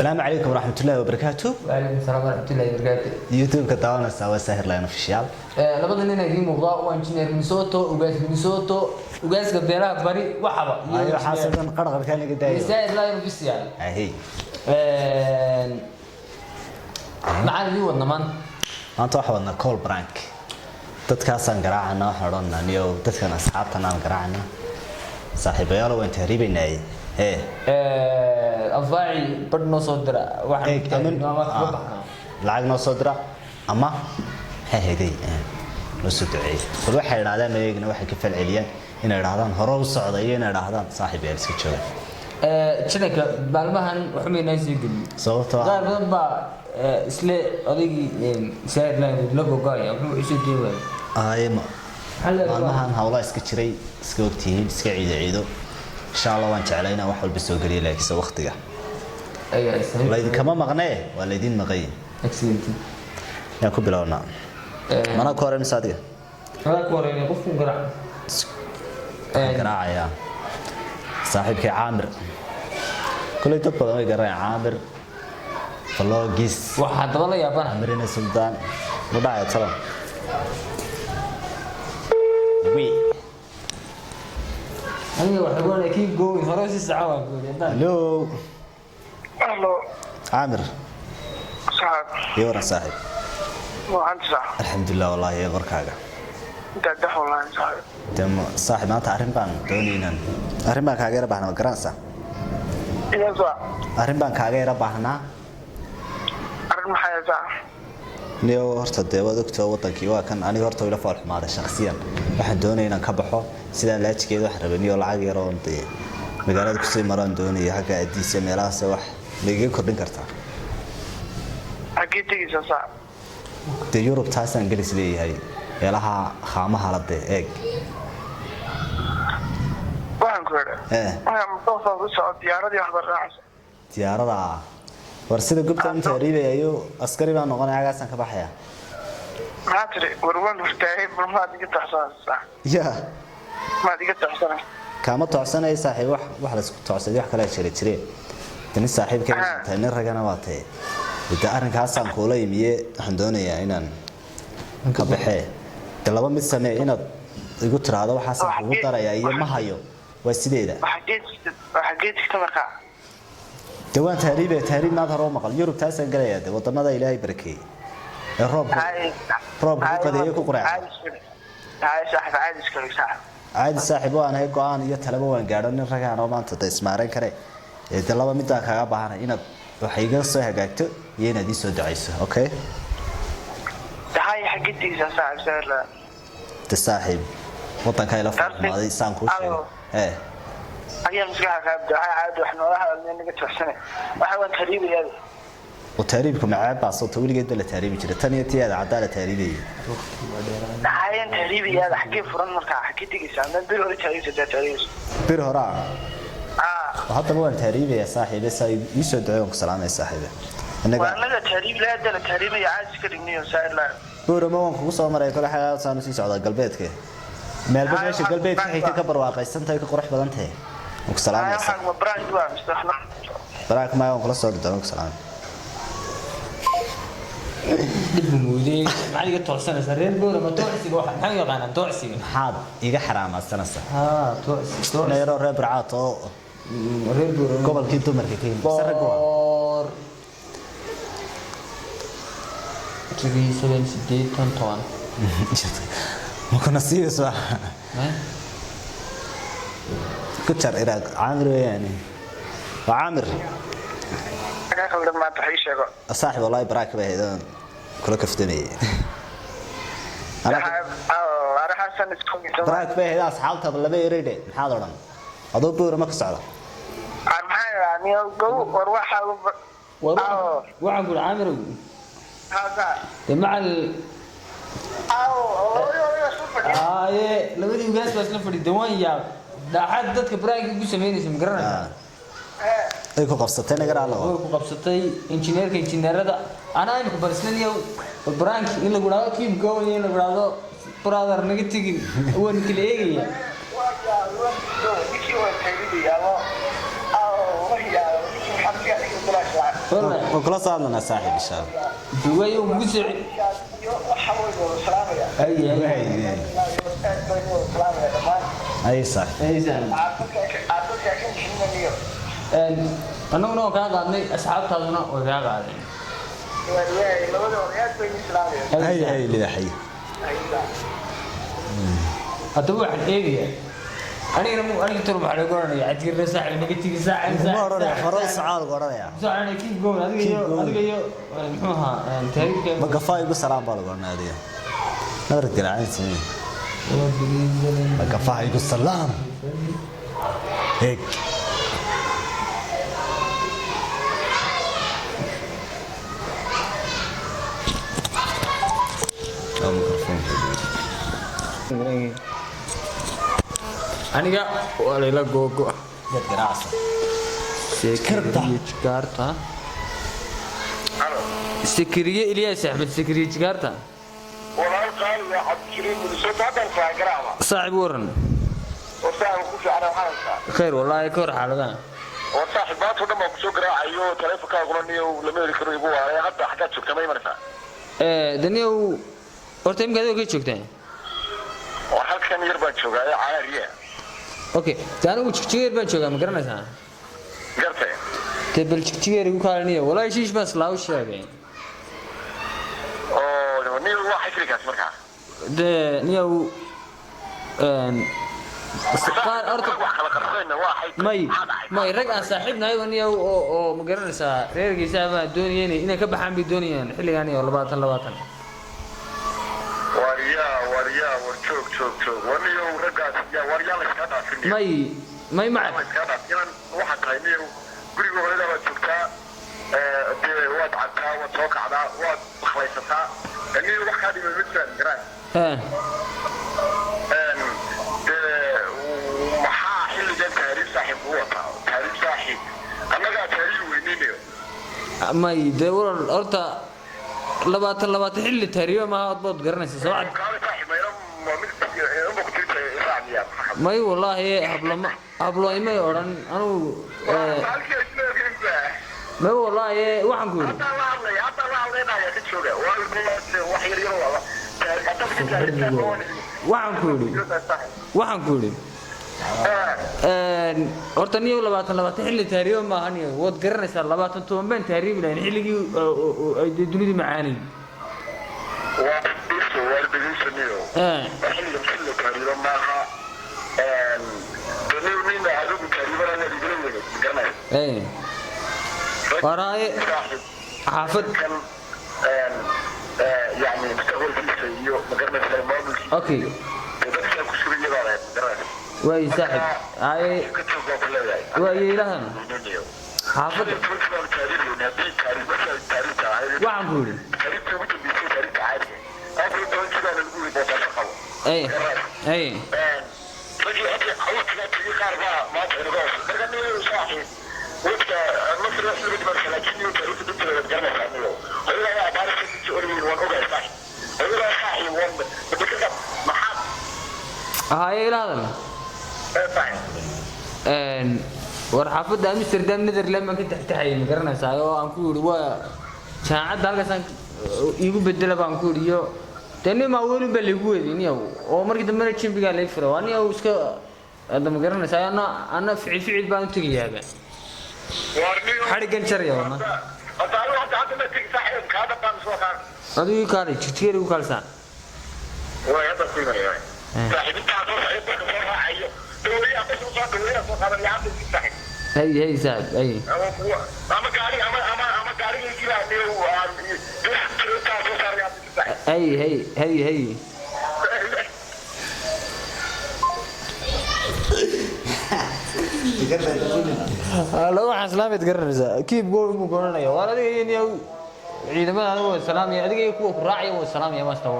Asalaamu calaykum waraxmatullaahi wabarakaatu. وعليكم السلام ورحمة الله وبركاته. YouTube-ka daawanaysaa waa Saahir Line Official. Labada nin ee idiin muuqda waa engineer Minnesota, ugaas Minnesota, ugaaska beeraha bari waxaba. Ayo, waxaas dhan qarqarka naga daayo. Saahir Line Official. Ahey. Maxaan idiin wadnaa maanta? Maanta waxaa wadnaa call prank. Dadkaasaan garaacana, waxaan odhanaa niyow dadkan asxaabtan aan garaacana, saaxiibayaalo, waan tahriibaynaaye hee. Afaaci badh noo soo dira waxaan Eeg, ama kaga baxnaa. Lacag noo soo dira ama maxay hayday noo soo duceeyey. Bal waxay idhahdaan eegna, waxay ka falceliyaan inay idhahdaan hore u socda iyo inay idhahdaan saaxiibayaal iska jooga. Channelka maalmahan waxba maynaan soo gelin. Sababtoo ah qaar badan baa isle odaygii Saahir Line la gogoaya wuxuu isu deyn waayay. Ay, Maxaa la maalmahan hawlaa iska jiray, iska ogtihiin, iska ciido ciido. Insha Allah waan jeclay inaan wax walba soo geliyo, laakiinse waqtiga ayaa isla laydinkama maqnee, waa laydin maqay. Excellent. Yaan ku bilownaa? Mana ku horey mise adiga? Adaa ku horeynay, qofku garaac. Waxaan garaacayaa saaxiibkay Caamir. Kuley dad badan way garanayaan Caamir Vlogis. Waxaa haddaba la yaabana Caamirina Suldaan mu dhacaya taban wi. Aniga waxay ku leeyahay keep going, hore si saxa waan ku yidhi haddaan. Hello. Hello. Caamir. Saaxib. Iyo waran, saaxiib? Waxaan sax. Alxamdulilah wallahi, ee warkaaga? Dadax wallahi, saaxib. Dee saaxiib, maanta arrin baan doonay inaan, arrin baan kaaga yara baahnaa, ma garanaysaa? Iyo sax. Arrin baan kaaga yara baahnaa. Arrin maxay sax? Niyo horta dee waad ogtoo, wadankii waa kan. Aniga horta ila fool xumaaday shakhsiyan. Waxaan doonaya inaan ka baxo sidaa laajigeeda. Waxaan rabay niyo lacag yar oon dee magaalada kusii maraan doonaya, xagga adiisa meelahaas wax ma igaga kordhin kartaa? Xaggee tegaysaa, sax? Dee Yurub taasaan gelis leeyahay, meelaha khaamaha la dee eeg. Waxaan ku idhi. Waxaan mustaqbal ku socod diyaaradii waxba raacaysa. Diyaarada war sida gubta u tahriibayayo, askari baan noqonaya, xaggaasaan ka baxaya. Maxaa tiri? War waan hurtaayay, bal maad iga taxsanaysaa? Ya. Maad iga taxsanaysaa? Kaama tocsanaya, saaxiib. Wax la isku tocsaday wax kale jira jireen. Nin saaxiibkay tahay, nin ragana waa tahay. De arrinkaasaan kuula imiye, waxaan doonayaa inaan ka baxee. De laba mid samee: inaad igu tiraahdo waxaasaan kugu darayaa iyo ma hayo, waa sideeda. Waxaa geed markaa. De waan tahriibaya, tahriib maad hore u maqal. Yurub taasaan gelayaa, de wadamada Ilaahay barakeeyey ee roobka roobka ku qadeeye ku qureeca. Hay saaxib, caadi iska dhig, saaxib. Caadi saaxiib waan ahay, go-aan iyo talaba waan gaadho, nin ragaan oo maanta de ismaarayn kare. Ee de laba midaan kaaga baahanay: inaad wax iga soo hagaagto iyo inaad ii soo ducayso, okay? Hay, xaggee tegaysaa, saaxib saaxib? De saaxiib, wadanka ila foolxumaaday saan kuu sheegay ee. Ayaa maskaxda kaa buuxa, caadi wax noola hadalnay, naga taxsanay. Waxa waan tahriibayaa. Oo tahriibku maceeb baa soo weligeed ba la tahriibi jiray, tan iyo tiyaada caddaa la tahriibayay. Hayan tahriibayaa, xaggee furan markaa? Xaggee tegaysaa? Ma bir hore tahriibta tahriibayso? Bir horaa. Ah. Haddaba waan tahriibayaa, saaxiibe, saa ii soo duceey, waan ku salaamaya, saaxiibe. Innaga Waa anaga tahriib la hadda la tahriibaya, caadi iska dhigniyo saaxib la. Buurama waan kugu soo maray kole, xaggaasaan usii socdaa galbeedka, meelba meesha galbeedka xigta ka barwaaqaysan tahay, ka qurux badan tahay. Waan ku salaamaya. Waxaan ma brand waa mise waxna? Baraak maya, waan kula soo doonaa, waan ku salaamay. Dhib muudey, maxaad iga toocsanaysaa? Reer Boorama toocsiga waxa maxaa u yaqaanaa toocsiga? Maxaad iga xaraamaadsanaysaa? Haa, toocsi. Ina Toocsi. yaroo reer Burcaad oo Reer Boorama. gobolkii dumarka ka yimid mise raggu waa? 4 3 7 80 10. Ma kuna siiyeyso? Ku jar iraaq. Caamir weeyaane, waa Caamir. Kaa khaldan maanta, wax ii sheego. Saaxib, wallahi baraak bay ahayd oon kula kaftamayay. Araxaasan isku Baraak bay ahayd, asxaabtaada laba ereydhe maxaad odhan adoo Boorama ka socda? Ar maxaa idhaa niyo gow, war waxaa War waxaan ku Caamirow de macal aaye labadii ugaas baa isla fadhi, de waan yaab dhaaxaad dadka baraanka ugu samaynaysa, ma garanaysaa? Ay ku qabsatay nagar alla. Way ku qabsatay injineerka injineerada. Anaa imika barsnaniyow, bal baraanki in lagu dhahdo keep going, in lagu dhahdo brother naga tegin, waan kala eegaya. Ninkii waa tahriibaya. Wallahi. Waan kula soo hadlanaa saaxiib, insha Allah. Duway uu kugu soo Iyo waxa way wada salaamaya. Ay ay. Waay, waay. Aad baan wada salaamaya dhammaan. Ay saaxiib. Ay saaxiib. Caafadka kan jimaniyo. Annaguna waan kaa qaadnay, asxaabtaaduna way kaa qaadeen. Waay, labada aad baan salaamaya. Ay ay lidaxay. Haddaba waxaan eegayaa anigana aniga tur waxaa lagu oranaya cadgirna saaxiib naga tigi saaxiib. Ma oranaya, hore u socaa lagu oranaya. Saaxiib, keep going adiga iyo Keep going. Adiga iyo muxuu ahaa taariikhka. Magafaa igu salaam baa lagu oranaya adiga. Nabar garaacin samee. Magafaa igu salaam. Eeg. Waa microphone. Aniga waa layla googo. Dad garaacsan. Sekriye Jigaarta. Alo. Sekriye Ilyas Axmed, Sekriye Jigaarta. Walaal qaali waa Cabdikariim Minnesota haddan faagaraama. Saaxiib, waran. Oo saaxiib ku fiican waxaan haystaa. Khayr wallaahi, ka hor xaaladaha. Oo saaxiib, maanta oo dhan baan kusoo garaacayo, taleefankaaguna niyow lama heli karo, igu waaray. Hadda xaggaad joogta, ma imanaysaa? Daniyow, horta imika adigo ka joogtaa? Oo halkan yar baan joogaa ee caariya. Okay, de anigu Jigjigeer baan joogaa, ma garanaysaa? Gartay. Dee bal Jigjigeer igu kaaliniyo, wallaahi shiish baan islaa u sheegay. Oo niyow, waa xifrikaas markaa. Dee niyow, qaar horta wax kala qarsoyna waa xay. May rag aan saaxiibnahay oo niyow oo ma garanaysaa, reerkiisa baa doonayeen inay ka baxaan bay doonayaan xilligan iyo 2020. Waryaa, waryaa, war joog, joog, joog, war niyow, raggaas yaa, waryaa, la iska dhaafin. May la macad. Iska dhaaf inan waxaad tahay niyow, guriga hooyada baad joogtaa, dee waad cabtaa, waad soo kacdaa, waad makhlaysataa, niyow wax kaa dhimay ma jiraan garaan. Dee maxaa xilligan taariif saaxiib u wataa? Taariif saaxiib, annagaa taariif weyneynayo. May, dee walal, horta 2020 xilli tahriiba maaha, ood baad garanaysaa soo cad. Kaale saaxiib, mayna ma mid inba ku jirta raaciya? May wallaahi, hablama hablo imay odhan anugu. Halkii isma ogeynba. May wallaahi, waxaan ku yidhi Haddaan la hadlaya, haddaan la hadlaynaya, ka jooga waa wax yar yar waa waxaan ku yidhi horta niyow, 2020 xilli tahriiba maaha niyow, waad garanaysaa, 2010 baan tahriibi lahayn xilligii oo ay dee dunidu macaanayn. Waa dhegeyso, waa dhegeyso niyo. Xilligan xilli tahriiba maaha. Dee nina adigu tahriibana waad igala weynay, garanaysa. Waraaye xaafad. Kan yani mustaqbalkiisa iyo magaranaysa maamulkiisa. Okay. Dee dadkaa ku sugaya baa lahayd, magaranaysa. Waayi saaxib, haye. Ka joog baa ku leeyahay. Waayi ilahan xaafadda. Waxaan ku yidhi ay ay. Haye, ila hadal. War xaafadda Amsterdam, Netherland baan ka taxtaxayay, ma garanaysaa, oo aan ku yidhi waa jaamacadda halkaasaan iigu bedela baan ku yidhi, iyo dee nin maa welin baa laygu weeday niyow, oo markii dambena jimbigaa lay furay, waa niyow iska hadda, ma garanaysaa, ana ficil ficil baan u tegayaaba, xadhiggan jaraya wana. Adigu ii kaalay, Jigjigeer igu kaalsaa. Way hadda ku imanaya saaxiib, intaa soo socda dadka soo raacayo dawliyaha bas usoo dawliyaha soo qaadanaya hadda si saaxiib. Hay hay saaxib, hay. Ama kuwa ama gaari ama gaarigaygii baa niyow aan intaa soo saaraya hadda si saaxiib. Hay hay hay hay. Laba waxaan islaamid garanaysaa, keep going buu goranaya. Waar adiga iyo niyow ciidamada adiga waa salaamaya, adiga iyo kuwa ku raacaya waa salaamaya maasta.